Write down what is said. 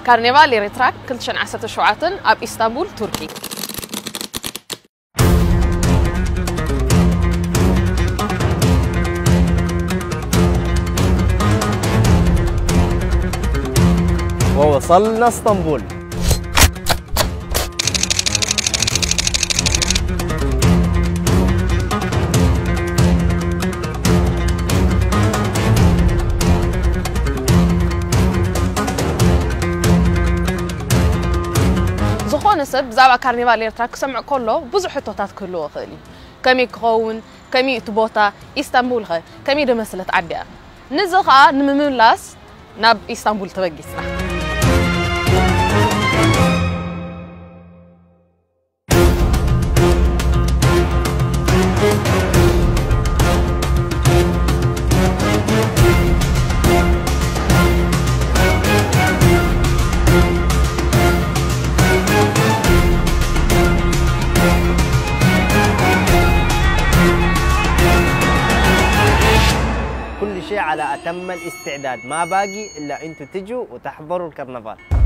ካርኒቫል ኤርትራ ክልተ ሽሕን ዓሰርተ ሸውዓተን ኣብ ኢስታንቡል ቱርኪ። ووصلنا اسطنبول. ዝኾነ ሰብ ብዛዕባ ካርኒቫል ኤርትራ ክሰምዕ ከሎ ብዙሕ ሕቶታት ክህልዎ ይኽእል እዩ። ከመይ ክኸውን? ከመይ እቲ ቦታ? ኢስታንቡል ኸ ከመይ ደመሰለት ዓዲ እያ? ነዚ ኸኣ ንምምላስ ናብ ኢስታንቡል ተበጊስና። كل شيء على أتم الاستعداد، ما باقي إلا أنتوا تجوا وتحضروا الكرنفال.